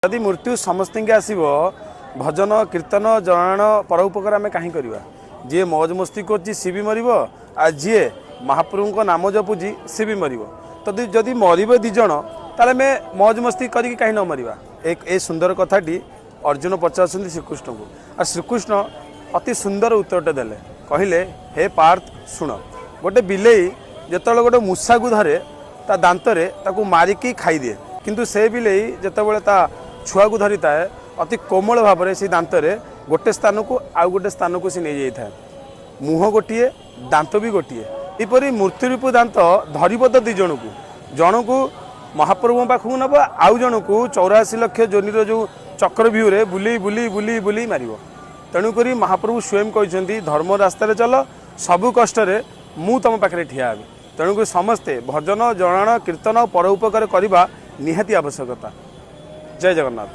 ଯଦି ମୃତ୍ୟୁ ସମସ୍ତଙ୍କୁ ଆସିବ, ଭଜନ କୀର୍ତ୍ତନ ଜଣାଣ ପରୋପକାର ଆମେ କାହିଁ କରିବା? ଯିଏ ମୌଜ ମସ୍ତି କରୁଛି ସିଏ ବି ମରିବ, ଆଉ ଯିଏ ମହାପ୍ରଭୁଙ୍କ ନାମ ଜପୁଛି ସିଏ ବି ମରିବ। ତ ଯଦି ମରିବ ଦୁଇ ଜଣ, ତାହେଲେ ଆମେ ମୌଜ ମସ୍ତି କରିକି କାହିଁ ନ ମରିବା? ଏ ସୁନ୍ଦର କଥାଟି ଅର୍ଜୁନ ପଚାରୁଛନ୍ତି ଶ୍ରୀକୃଷ୍ଣଙ୍କୁ, ଆଉ ଶ୍ରୀକୃଷ୍ଣ ଅତି ସୁନ୍ଦର ଉତ୍ତରଟା ଦେଲେ। କହିଲେ, ହେ ପାର୍ଥ ଶୁଣ, ଗୋଟେ ବିଲେଇ ଯେତେବେଳେ ଗୋଟେ ମୂଷାକୁ ଧରେ ତା ଦାନ୍ତରେ, ତାକୁ ମାରିକି ଖାଇଦିଏ। କିନ୍ତୁ ସେ ବିଲେଇ ଯେତେବେଳେ ତା ଛୁଆକୁ ଧରିଥାଏ, ଅତି କୋମଳ ଭାବରେ ସେ ଦାନ୍ତରେ ଗୋଟେ ସ୍ଥାନକୁ ଆଉ ଗୋଟେ ସ୍ଥାନକୁ ସେ ନେଇଯାଇଥାଏ। ମୁହଁ ଗୋଟିଏ, ଦାନ୍ତ ବି ଗୋଟିଏ। ଏପରି ମୃତ୍ୟୁରୂପ ଦାନ୍ତ ଧରିବ ତ ଦୁଇ ଜଣକୁ, ଜଣକୁ ମହାପ୍ରଭୁଙ୍କ ପାଖକୁ ନେବ, ଆଉ ଜଣକୁ 84 ଲକ୍ଷ ଯୋନିର ଯେଉଁ ଚକ୍ରବ୍ୟୁହରେ ବୁଲେଇ ବୁଲେଇ ବୁଲେଇ ବୁଲେଇ ମାରିବ। ତେଣୁକରି ମହାପ୍ରଭୁ ସ୍ୱୟଂ କହିଛନ୍ତି, ଧର୍ମ ରାସ୍ତାରେ ଚାଲ, ସବୁ କଷ୍ଟରେ ମୁଁ ତୁମ ପାଖରେ ଠିଆ ହେବି। ତେଣୁକରି ସମସ୍ତେ ଭଜନ ଜଣାଣ କୀର୍ତ୍ତନ ପରୋପକାର କରିବା ନିହାତି ଆବଶ୍ୟକତା। ଜୟ ଜଗନ୍ନାଥ।